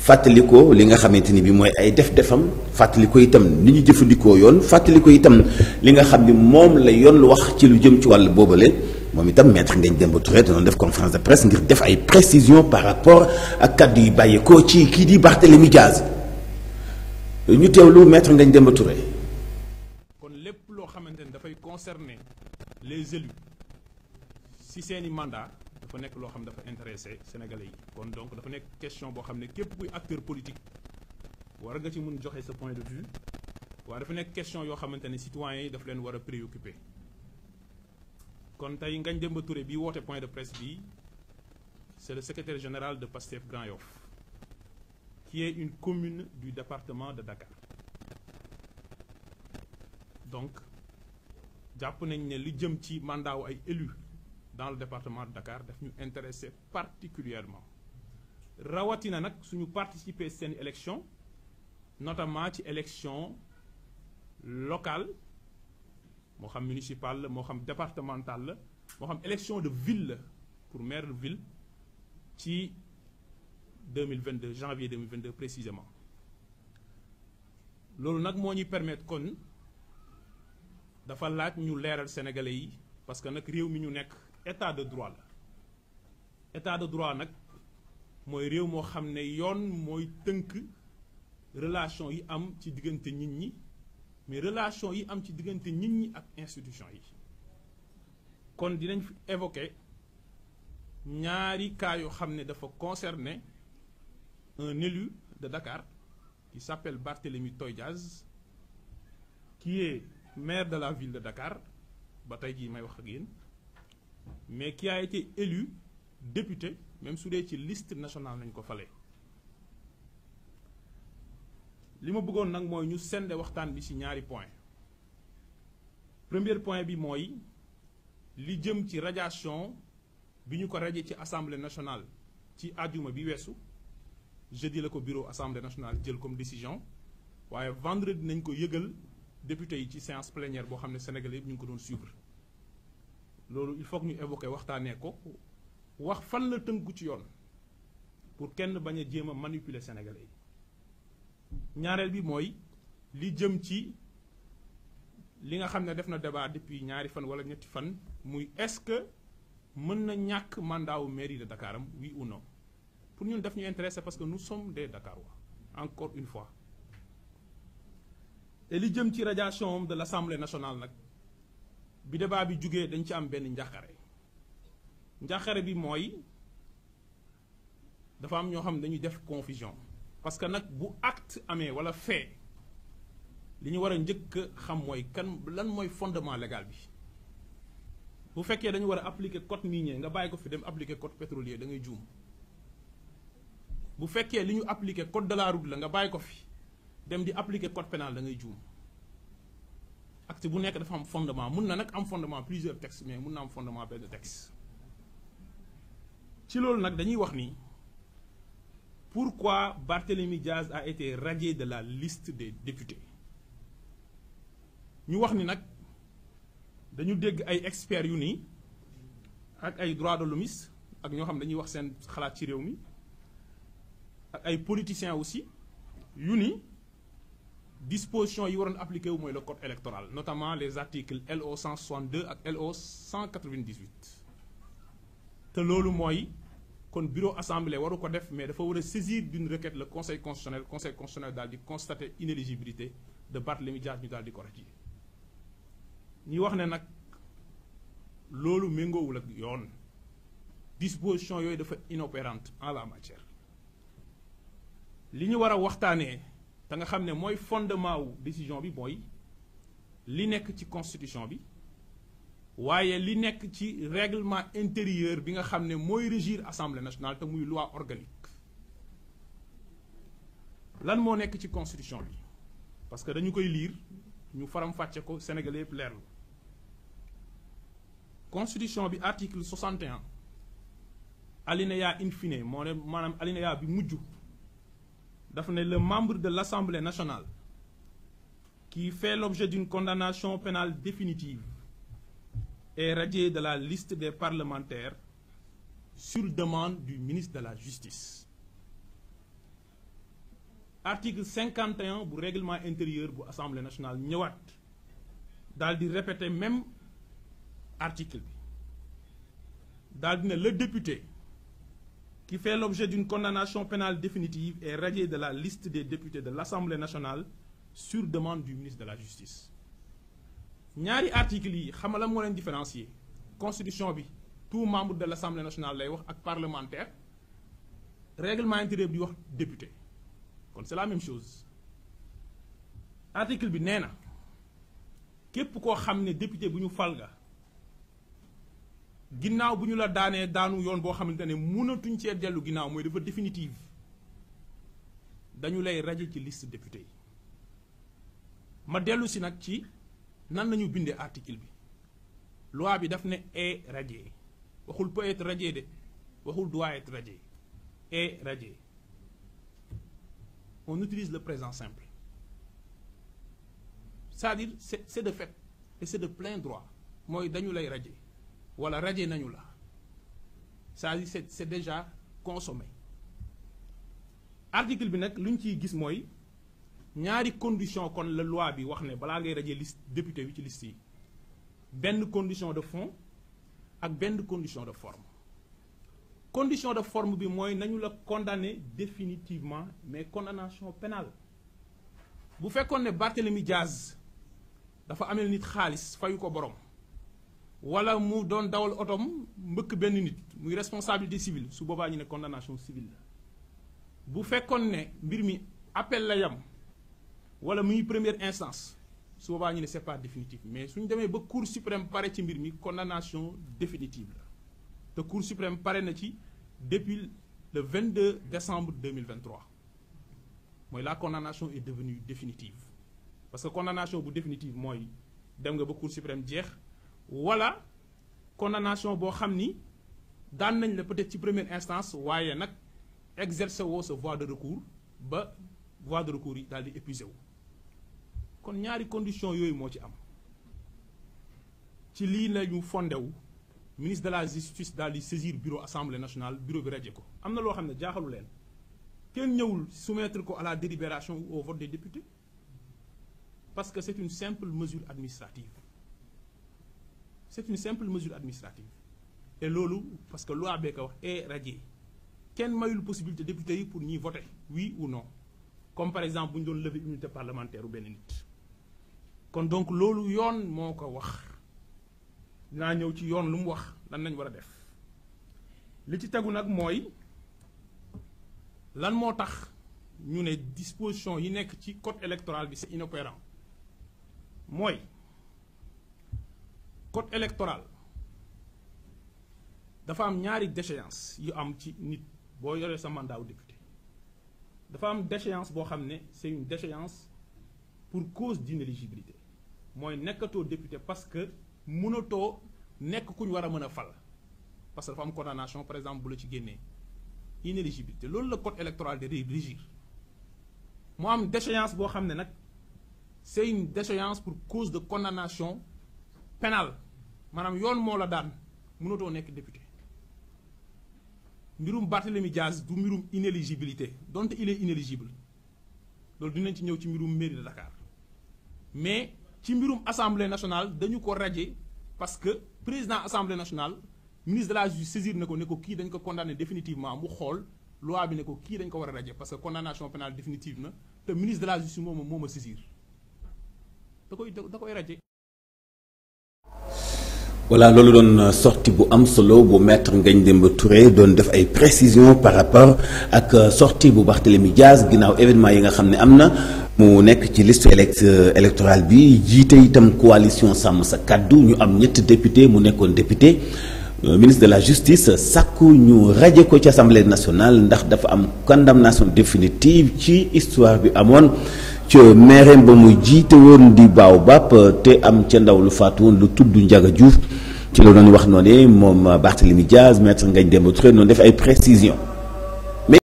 fàttali ko li nga xamante ni bi mooy ay def-defam fàttali ko itam ni ñu jëfandikoo yoon fàttali ko itam li nga xam ni moom la yoon lu wax ci lu jëm ci wàllu boobale moom itam maître Ngagne Demba Touré danoon def conférence de presse ngir def ay précisions par rapport ak kàddu yi bàyyeekoo ci kii di Barthélémy Diaz ñu teewlu maître Ngagne Demba Touré. kon lépp loo xamante ni dafay concerner les élus si seeni mandat dafa nekk loo xam dafa intéressé sénégalais yi kon donc dafa nekk question boo xam ne képp kuy acteur politique war nga ci mun joxe sa point de vue waaye dafa nekk question yoo xamante ne citoyens yi daf leen war a préoccuper kon tey Ngagne Demba Touré bi woote point de presse bi c'est le secrétaire général de Pastef Grand Yoff qui est une commune du département de Dakar donc jàpp nañ ne li jëm ci mandat wu ay élus dans le département de Dakar daf ñu intéressé particulièrement rawatina nag suñu participer seen élection notamment ci élection locale moo xam municipal la moo xam départemental la moo xam élection de ville la pour maire de ville ci 2022 janvier 2022 précisément loolu nag moo ñuy permettre kon dafa laaj ñu leeral sénégalais yi parce que nag réew mi ñu nekk état de droit la état de droit nag mooy réew moo xam ne yoon mooy tënk relation yi am ci diggante nit ñi mais relation yi am ci diggante nit ñi ak institution yi kon dinañ fi évoquer ñaari cas yoo xam ne dafa concerner un élu de Dakar qui s'appelle Barthélémy Diaz qui est maire de la ville de Dakar ba tey jii may wax ak yéen mais qui a été élu député même su dee ci liste nationale nañ ko falee li ma bëggoon nag mooy ñu sende waxtaan bi ci ñaari point premier point bi mooy li jëm ci radiation bi ñu ko radié ci assemblée nationale ci àjjuma bi weesu jeudi la ko bureau assemblée nationale jël comme décision waaye vendredi nañ ko yëgal député yi ci séance plénière boo xam ne Sénégalais yëpp ñu ngi ko doon suivre loolu il faut que ñu évoquer waxtaanee ko wax fan la tënku ci yoon pour kenn bañ a jéem a manipuler Sénégalais yi ñaareel bi mooy li jëm ci li nga xam ne def na débat depuis ñaari fan wala ñetti fan muy est-ce que mën na ñàkk mandat wu mairie de Dakar am oui ou non pour ñun daf ñu intéressé parce que nous sommes des Dakarois encore une fois te li jëm ci radiation de l'Assemblée nationale nag bi débat bi jugee dañ ci am benn njàqare bi mooy dafa am ñoo xam ne dañuy def confusion parce que nag bu acte amee wala fait li ñu war a njëkk xam mooy lan mooy fondement légal bi bu fekkee dañu war a appliquer code minier nga bàyyi ko fi dem appliquer code pétrolier da ngay juum bu fekkee li ñu appliquer code de la route la nga bàyyi ko fi dem di appliquer code pénal da ngay juum acte bu nekk dafa am fondement mun na nag am fondement plusieurs textes mais mun na am fondement benn texte ci loolu nag dañuy wax ni pourquoi Barthélémy Diaz a été radié de la liste des députés ñu wax ni nag dañu dégg ay experts yu ni ak ay droits de l'homme ak ñoo xam dañuy wax seen xalaat ci réew mi ak ay politiciens aussi yu ni dispositions yi waroon appliqué wu mooy le code électoral notamment les articles LO 162 ak LO 198 te loolu mooy kon bureau assemblée waru ko def mais dafa war a saisir d'une requête le conseil constitutionnel daal di constater inéligibilité de Barthélémy Diaz ñu daal di ko radier ñi wax ne nag loolu méngoowul ak yoon disposition yooyu dafa inopérante en la matière li ñu war a waxtaanee te nga xam ne mooy fondement wu décision bi mooy li nekk ci constitution bi waaye li nekk ci règlement intérieur bi nga xam ne mooy régir assemblée nationale te muy loi organique lan moo nekk ci constitution bi parce que dañu koy lire ñu faram-fàcce ko Sénégalais yëpp leerlu constitution bi article 61 alinéa in fine moo ne maanaam alinéa bi mujj dafa ne le membre de l'Assemblée nationale qui fait l'objet d'une condamnation pénale définitive est radié de la liste des parlementaires sur demande du ministre de la Justice article 51 bu règlement intérieur bu assemblée nationale ñëwaat daal di répéter même article bi daal di ne le député qui fait l'objet d'une condamnation pénale définitive est radié de la liste des députés de l'Assemblée nationale sur demande du ministre de la Justice. ñaari articles yi xam nga la moo leen différencier constitution bi tout membre de l'Assemblée nationale lay wax ak parlementaire règlement intérieur bi di wax député kon c'est la même chose article bi nee na képp koo xam ne député bu ñu fal nga ginnaaw bu ñu la daanee daanu yoon boo xamante ne mënatuñ cee dellu ginnaaw mooy dafa définitive dañu lay radier ci liste député yi ma dellu si nag ci nan nañu bindee article bi loi bi daf ne est radié waxul peut être radié de waxul doit être radié est radié on utilise le présent simple c'est-à-dire c'est de fait et c'est de plein droit mooy dañu lay radier wala radié nañu la c'est-à-dire c'est déjà consommé article bi nag lu ñu ciy gis mooy ñaari condition kon la loi bi wax ne balaa ngay radier liste député bi ci liste yi benn condition de fond ak benn condition de forme condition de forme bi mooy nañu la condamner définitivement mais condamnation pénale bu fekkoon ne Barthélemy Diaz dafa amel nit xaalis fayu ko borom wala mu doon dawal otom mbëkk benn nit muy responsabilité civile su boobaa ñu ne condamnation civile la bu fekkoon ne mbir mi appel la yam wala muy première instance su boobaa ñu ne c'est pas définitif mais suñu demee ba cour suprême pare ci mbir mi condamnation définitive la te cour suprême pare na ci depuis le 22 décembre 2023 mooy la condamnation est devenue définitive parce que condamnation bu définitive mooy dem nga ba cour suprême jeex wala condamnation boo xam ni daan nañ la peut-être ci première instance waaye nag exercer woo sa voie de recours ba voie de recours yi daal di épuisé wu kon ñaari condition yooyu moo ci am ci lii la ñu fondé wu ministre de la justice daal di saisir bureau assemblée nationale bureau bi radié ko am na loo xam ne jaaxalu leen kenn ñëwul soumettre ko à la délibération ou au vote des députés parce que c'est une simple mesure administrative c'est une simple mesure administrative et loolu parce que loi bee ko wax est radié kenn mayul possibilité député yi pour ñuy voter oui ou non comme par exemple bu ñu doon lever immunité parlementaire u benn nit kon donc loolu yoon moo ko wax dinaa ñëw ci yoon lu mu wax lan nañ war a def li ci tegu nag mooy lan moo tax ñu ne disposition yi nekk ci code électoral bi c'est inopérant mooy code électoral dafa am ñaari déchéance yu am ci nit boo yoree sa mandat wu député dafa am déchéance boo xam ne c'est une déchéance pour cause d'inéligibilité mooy nekkatoo député parce que mënatoo nekk ku ñu war a mën a fal parce que dafa am condamnation par exemple bu la ci génnee inéligibilité loolu la code électoral de régir moo am déchéance boo xam ne nag c'est une déchéance pour cause de condamnation pénale maanaam yoon moo la daan mënatoo nekk député mbirum Barthélemy Diaz du mbirum inéligibilité donte il est inéligible loolu dinañ ci ñëw ci mbirum mairie de Dakar mais ci mbirum assemblée nationale dañu ko radier parce que président assemblée nationale ministre de la justice saisir na ko ne ko kii dañ ko condamné définitivement mu xool loi bi ne ko kii dañ ko war a radier parce que condamnation pénale définitive na te ministre de la justice moo ma saisir da koy radier. voilà loolu doon sortie bu am solo bu maître Ngagne Demba Touré doon def ay précisions par rapport ak sortie bu Barthélemy Diaz ginnaaw événement yi nga xam ne am na mu nekk ci liste électorale bi jiite itam coalition Sàmm Sa Kàddu ñu am 8 député mu nekkoon député ministre de la justice sàkku ñu radier ko ci assemblée nationale ndax dafa am condamnation définitive ci histoire bi amoon ci maire ba mu jiite woon di Baobab te am ca ndaw lu faatu woon lu tudd Ndiaga Diouf ci la doon wax noonu moom Barthélemy Diaz maître Ngagne Demba Touré noonu def ay précisions.